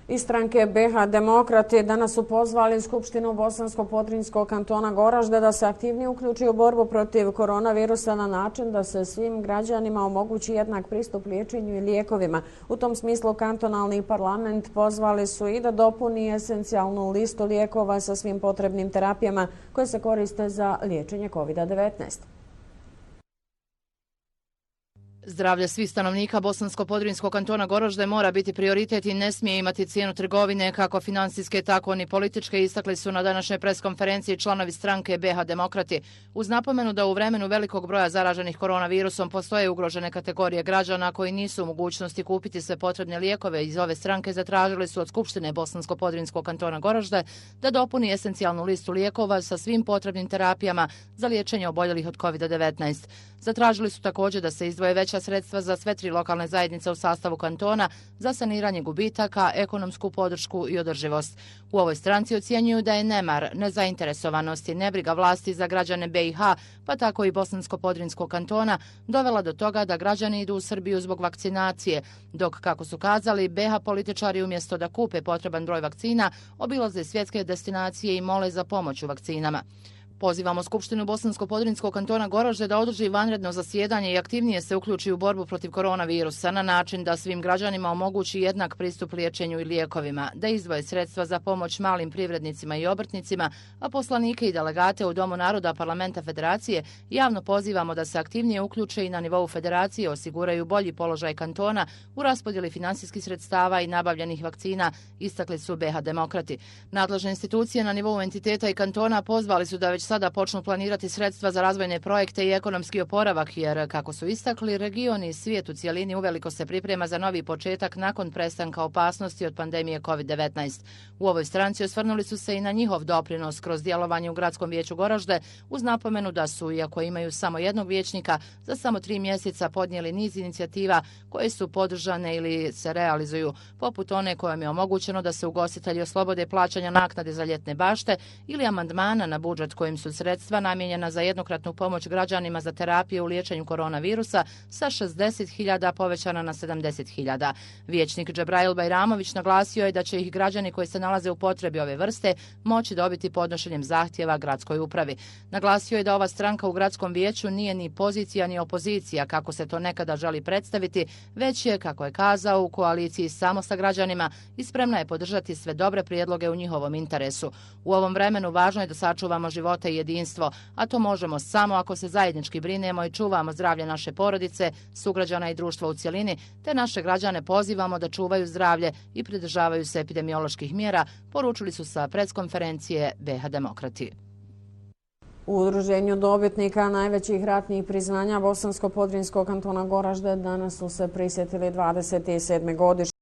Iz stranke BiH Demokrati danas su pozvali Skupštinu Bosansko-Podrinjskog kantona Goražde da se aktivnije uključi u borbu protiv koronavirusa na način da se svim građanima omogući jednak pristup liječenju i lijekovima. U tom smislu kantonalni parlament pozvali su i da dopuni esencijalnu listu lijekova sa svim potrebnim terapijama koje se koriste za liječenje COVID-19. Zdravlje svih stanovnika Bosansko-Podrinjskog kantona Goražde mora biti prioritet i ne smije imati cijenu trgovine, kako finansijske, tako ni političke, istakli su na današnjoj preskonferenciji članovi stranke BiH Demokrati. Uz napomenu da u vremenu velikog broja zaraženih koronavirusom postoje ugrožene kategorije građana koji nisu u mogućnosti kupiti sve potrebne lijekove, iz ove stranke zatražili su od Skupštine Bosansko-Podrinjskog kantona Goražde da dopuni esencijalnu listu lijekova sa svim potrebnim terapijama za liječenje oboljelih od COVID-19. Zatražili su također da se izdvoje veća sredstva za sve 3 lokalne zajednice u sastavu kantona za saniranje gubitaka, ekonomsku podršku i održivost. U ovoj stranci ocjenjuju da je nemar, nezainteresovanost i nebriga vlasti za građane BiH, pa tako i Bosansko-Podrinjskog kantona, dovela do toga da građani idu u Srbiju zbog vakcinacije, dok, kako su kazali, BiH političari umjesto da kupe potreban broj vakcina, obilaze svjetske destinacije i mole za pomoć u vakcinama. Pozivamo Skupštinu Bosansko-Podrinjskog kantona Goražde da održi vanredno zasjedanje i aktivnije se uključi u borbu protiv koronavirusa na način da svim građanima omogući jednak pristup liječenju i lijekovima, da izdvoje sredstva za pomoć malim privrednicima i obrtnicima, a poslanike i delegate u Domu naroda Parlamenta Federacije javno pozivamo da se aktivnije uključe i na nivou Federacije osiguraju bolji položaj kantona u raspodjeli finansijskih sredstava i nabavljenih vakcina, istakli su BiH Demokrati. Nadležne institucije na nivou entiteta i kantona pozvali su da već sada počnu planirati sredstva za razvojne projekte i ekonomski oporavak, jer, kako su istakli, region i svijet u cijelini uveliko se priprema za novi početak nakon prestanka opasnosti od pandemije COVID-19. U ovoj stranci osvrnuli su se i na njihov doprinos kroz djelovanje u Gradskom vijeću Goražde, uz napomenu da su, iako imaju samo jednog vijećnika, za samo 3 mjeseca podnijeli niz inicijativa koje su podržane ili se realizuju, poput one kojom je omogućeno da se ugostitelji oslobode plaćanja naknade za ljetne bašte ili amandmana na budžet kojim su sredstva namijenjena za jednokratnu pomoć građanima za terapiju u liječenju koronavirusa sa 60.000 povećana na 70.000. Vijećnik Džebrail Bajramović naglasio je da će ih građani koji se nalaze u potrebi ove vrste moći dobiti podnošenjem zahtjeva gradskoj upravi. Naglasio je da ova stranka u gradskom vijeću nije ni pozicija ni opozicija, kako se to nekada želi predstaviti, već je, kako je kazao, u koaliciji samo sa građanima i spremna je podržati sve dobre prijedloge u njihovom interesu. U ovom vremenu važno je da sačuvamo živote i jedinstvo, a to možemo samo ako se zajednički brinemo i čuvamo zdravlje naše porodice, sugrađana i društva u cjelini, te naše građane pozivamo da čuvaju zdravlje i pridržavaju se epidemioloških mjera, poručili su sa preskonferencije BiH Demokrati. U udruženju dobitnika najvećih ratnih priznanja Bosansko-Podrinjskog kantona Goražde danas su se prisjetili 27. godišnjice